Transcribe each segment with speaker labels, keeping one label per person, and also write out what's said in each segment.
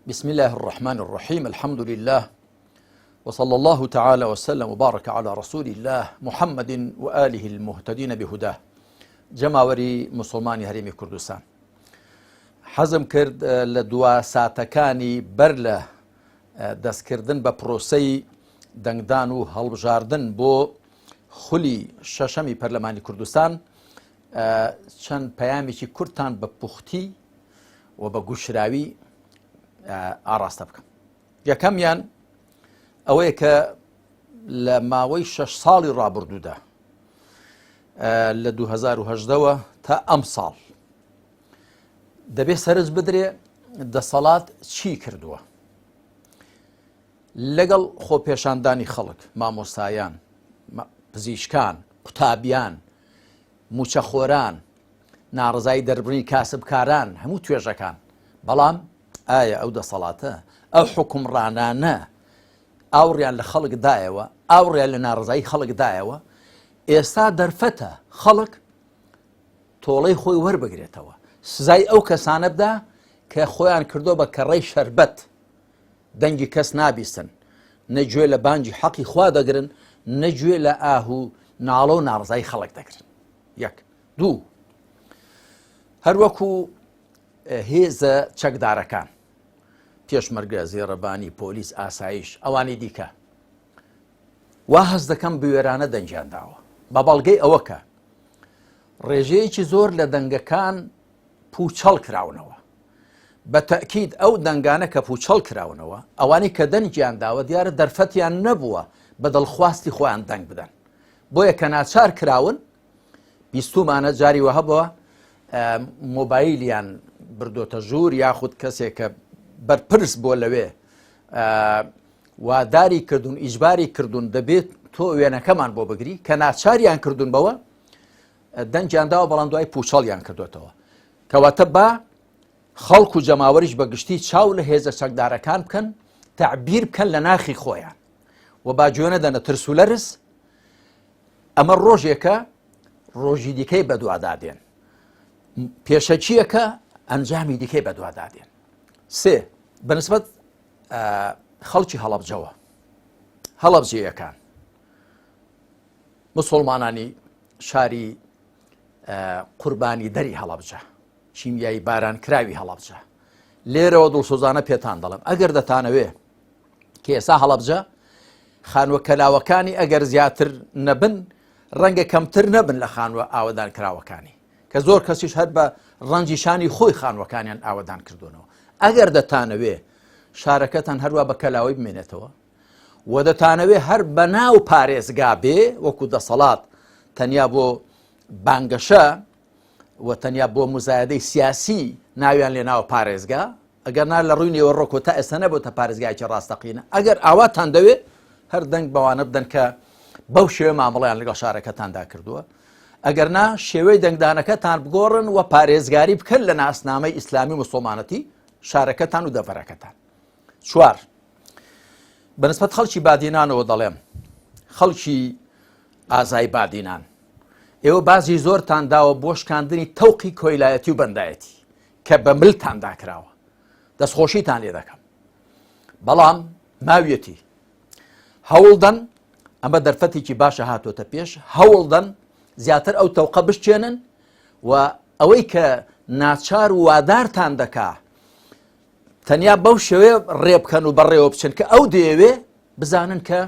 Speaker 1: بسم الله الرحمن الرحیم الحمد لله وصلى الله تعالى وسلم وبارك على رسول الله محمد وآله المهتدين بهداه جەماوەری مسلمانی هەرێمی کوردستان حەزم کرد لە دوا ساتەکانی بەر لە دەستکردن بە پرۆسەی دەنگدان و هەڵبژاردن بۆ خولی شەشەمی پەرلەمانی کوردستان چەند پەیامێکی کورتان بە پوختی و بە گوشراوی ئاڕاستە بکەم یەکەمیان ئەوەیە کە لە ماوەی شەش ساڵی ڕابردوودا لە 2010ەوە تا ئەم ساڵ دەبێ سەرنج بدرێ دەسەڵات چی کردووە لەگەڵ خۆپێشاندانی خەڵک مامۆستایان پزیشکان قوتابیان موچەخۆران ناڕزایی دەربڕینی کاسبکاران هەموو توێژەکان بەڵام ئایا ئەو دەسەڵاتە ئەو حکومڕانانە ئاوڕیان لە خەڵک دایەوە ئاوڕیان لە ناڕزایی خەڵک دایەوە ئێستا دەرفەتە خەڵک تۆڵەی خۆی وەربگرێتەوە سزای ئەو کەسانە بدا کە خۆیان کردو بە کەڕەی شەربەت دەنگی کەس نابیستن نە گوێ لە بانگی حەقی خوا دەگرن نە گوێ لە ئاه و ناڵە و ناڕزای خەڵک دەگرن یەک دوو هەروەکو هێزە چەکدارەکان پێشمەرگە زێڕەبانی پۆلیس ئاسایش ئەوانی دیکە وا هەست دەکەم بوێرانە دەنگیان داوە بە بەڵگەی ئەوە کە ڕێژەیەکی زۆر لە دەنگەکان پوچەڵ کراونەوە بە تەکیید ئەو دەنگانە کە پوچەڵ کراونەوە ئەوانەی کە دەنگیان داوە دیارە دەرفەتیان نەبووە بە دڵخواستی خۆیان دەنگ بدەن بۆیە کە ناچار کراون بیستومانە جاری وە هەبووە مۆبایلیان بردۆتە ژوور یاخود کەسێک کە بەرپرس بۆ لەوێ واداری کردوون ئیجباری کردوون دەبێت تۆ وێنەکەمان بۆ بگری کە ناچاریان کردوون بەوە دەنگیان داوە بەڵام دوای پوچەڵیان کردوێتەوە کەواتە با خەڵک و جەماوەریش بە گشتی چاو لە هێزە چەکدارەکان بکەن تعبیر بکەن لە ناخی خۆیان و با گوێ نەدەنە ترس و لەرز ئەمە ڕۆژێکە ڕۆژی دیکەی بەدوادا دێن پێشەکیەکە ئەنجامی دیکەی بەدوادا دێن سێ بەنسبەت خەڵکی هەڵەبجەوە هەڵەبجەیەکان مسلمانانی شاری قوربانی دەری هەڵەبجە کیمیایی باران کراوی هەڵەبجە لێرەوە دڵسۆزانە پێتان دەڵێم ئەگەر دەتانەوێ کە ئێستا هەڵەبجە خانووە کەلاوەکانی ئەگەر زیاتر نەبن ڕەنگە کەمتر نەبن لە خانووە ئاوەدان کراوەکانی کە زۆر کەسیش هەر بە ڕەنجی شانی خۆی خانووەکانیان ئاوەدان کردوونەوە ئەگەر دەتانەوێ شارەکەتان هەروە بە کەلاوەی بمێنێتەوە و دەتانەوێ هەر بە ناو پارێزگا بێ وەکو دەسەڵات تەنیا بۆ بانگەشە و تەنیا بۆ مزایدەی سیاسی ناویان لێ ناوە پارێزگا ئەگەر نا لە ڕووی نێوەڕۆکەوە تا ئێستا نەبۆتە پارێزگایەکی ڕاستەقینە ئەگەر ئاواتان دەوێ هەر دەنگ بەوانە بدەن کە بەو شێوە مامەڵیان لەگەڵ شارەکەتاندا کردووە ئەگەر نا شێوەی دەنگدانەکەتان بگۆڕن و پارێزگاری بکەن لە ناسنامەی ئیسلامی مسلمانەتی شارەکەتان و دەڤەرەکەتان چوار بەنسبەت خەڵکی بادینانەوە دەڵێم خەڵکی ئازای بادینان ئێوە بازی زۆرتان داوە بۆ شکاندنی تەوقی کۆیلایەتی و بەندایەتی کە بە ملتان داکراوە دەستخۆشیتان لێ دەکەم بەڵام ماویەتی هەوڵدەن ئەمە دەرفەتێکی باشە هاتۆتە پێش هەوڵدەن زیاتر ئەو تەوقە بشکێنن و ئەوەی کە ناچار و وادارتان دەکا تەنیا بەو شێوەیە ڕێ بکەن و بەڕێوە بچن کە ئەو دەیەوێ بزانن کە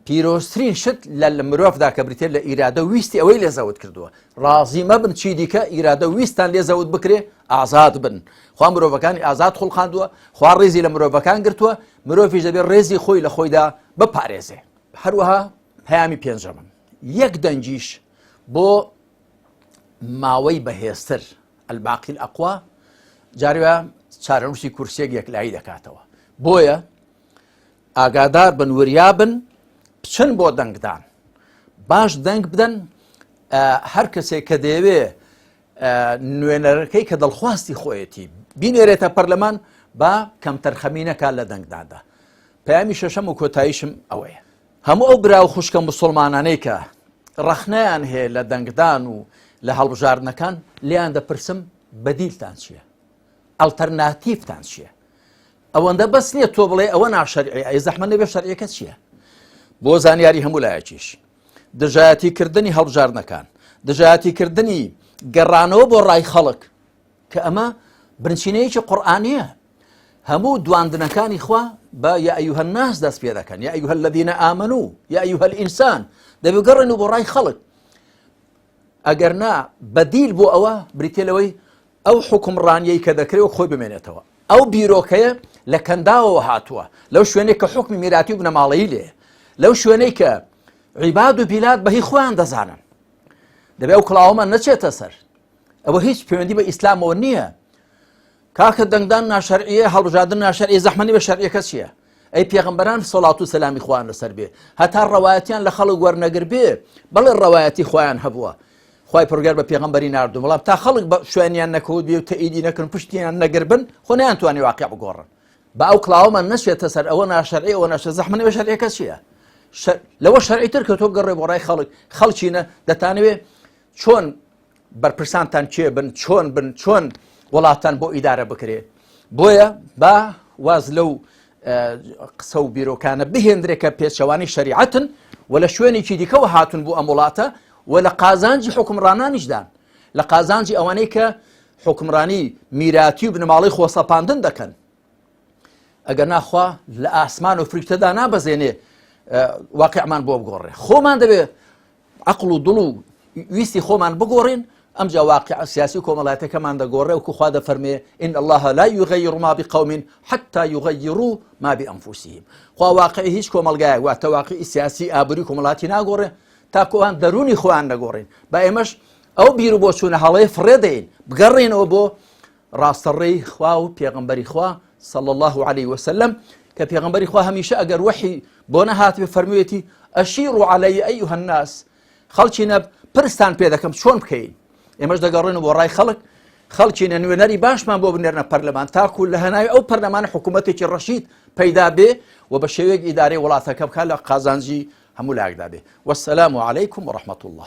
Speaker 1: پیرۆزترین شت لە لە مرۆڤدا کە بریتە لە ئیرادە ویستی ئەوەی لێ زەوت کردووە ڕازی مەبن چی دیکە ئیرادە ویستان لێ زەوت بکرێ ئازاد بن خوا مرۆڤەکانی ئازاد خوڵقاندووە خوا ڕێزی لە مرۆڤەکان گرتووە مرۆڤیش دەبێت ڕێزی خۆی لە خۆیدا بپارێزێ هەروەها پەیامی پێنجەمم یەک دەنگیش بۆ ماوەی بەهێزتر الباقی الاقوى جارێ چارەنووسی کورسیەک یەکلایی دەکاتەوە بۆیە ئاگادار بن وریا بن بچن بۆ دەنگدان باش دەنگ بدەن هەر کەسێک کە دەیەوێ نوێنەرەکەی کە دڵخواستی خۆیەتی بینێرێتە پەرلەمان با کەمتەرخەمی نەکات لە دەنگداندا پەیامی شەشەم و کۆتاییشم ئەوەیە هەموو ئەو برا و خوشکە مسلمانانەی کە ڕەخنەیان هەیە لە دەنگدان و لە هەڵبژاردنەکان لێیان دەپرسم بەدیلتان چییە؟ ئەڵتەرناتیفتان چییە؟ ئەوەندە بەس نییە تۆ بڵێ ئەوە ناشەرعی ئەی زەحمە نەبێ شەرعیەکە چییە؟ بۆ زانیاری هەموو لایەکیش دژایەتی کردنی هەڵبژاردنەکان دژایەتی کردنی گەڕانەوە بۆ ڕای خەڵک کە ئەمە بنچینەیەکی قورئانیە هەموو دواندنەکانی خوا بە یا ئەیها الناس دەست پێ دەکەن یا ئەیها الذین آمنوا یا ئەیها الئینسان دەبێ گەڕێن و بۆ ڕای خەڵک ئەگەر نا بەدیل بۆ ئەوە بریتە لەوەی ئەو حکومڕانیەی کە دەکرێت و خۆی بمێنێتەوە ئەو بیرۆکەیە لە کەنداوەوە هاتووە لەو شوێنێک کە حکمی میراتی و بنەماڵەیی لێ لەو شوێنەی کە عیباد و بیلاد بەهی خۆیان دەزانن دەبێ ئەو کڵاوەمان نەچێتە سەر ئەوە هیچ پەیوەندی بە ئیسلامەوە نییە کاکە دەنگدان ناشەرعیە هەڵبژاردن ناشەرعی زەحمەنی بە شەرعیەکە چییە ئەی پێغمبەران سەڵات و سەلامی خوان لەسەر بێ هەتا ڕەوایەتیان لە خەڵک وەرنەگر بێ بەڵێ ڕەوایەتی خۆیان هەبووە خی پرگەر بە پێغمبەری ناردو بەڵام تا خەڵک بە شوێنیان نەکەوت بێ و تەئیدی نەکەن پشتیان نەگر بن خۆ نەیانتوانی واقع بگۆڕن با ئەو کڵاوەمان نەچێتە سەر ئەوە ناشەرعی ئەوە ناشە زەحمە نەبێ شەرعیەکە چییە لەوە شەرعی تر کە تۆ بگەڕێ بۆ ڕای خەڵک خەڵکینە دەتانەوێ چۆن بەرپرسانتان کێ بن چۆن بن چۆن وڵاتان بۆ ئیدارە بکرێ بۆیە با واز لەو قسە و بیرۆکانە بهێندرێ کە پێچەوانی شەریعەتن و لە شوێنێکی دیکەوە هاتون بۆ ئەم وڵاتە و لە قازانجی حکومڕانانیشدان لە قازانجی ئەوانەی کە حکومڕانی میراتی و بنەماڵەی خۆسەپاندن دەکەن ئەگەر ناخوا لە ئاسمان و فریشتەدا نابەزێنێ واقعمان بۆ بگۆڕێ خۆمان دەبێ عەقڵ و دڵ و ویستی خۆمان بگۆڕین ئەمجا واقع سیاسی و کۆمەڵایەتەکەمان دەگۆڕێ وەکو خوا دەفەرمێ إن الله لا يغير ما بقوم حتى يغيروا ما بأنفسهم خوا واقعی هیچ کۆمەڵگایەک واتە واقعی سیاسی ئابووری کۆمەڵاتی ناگۆڕێ تاکوان دەرونی خۆیان نەگۆڕین با ئێمەش ئەو بیر و بۆچوونە هەڵەیە فڕێ دەین بگەڕێنەوە بۆ ڕاستەڕێی خوا و پێغەمبەری خوا صلی الله علیه وسلم کە پێغەمبەری خوا هەمیشە ئەگەر وەحی بۆ نەهاتبێ فەرموویەتی ئەشیڕ علی ئەیها الناس خەڵکینە پرستان پێ دەکەم چۆن بکەین ئێمەش دەگەڕێن بۆ ڕای خەڵک خەڵکینە نوێنەری باشمان بۆ بنێرنە پەرلەمان تاکو لە هەناوی ئەو پەرلەمان حکوومەتێکی ڕەشید پەیدا بێ و بە شێوەیەک ئیدارەی وڵاتەکە بکات لە قازانجی هەموو لایەکدا بێ والسلام علیکم ورحمة الله.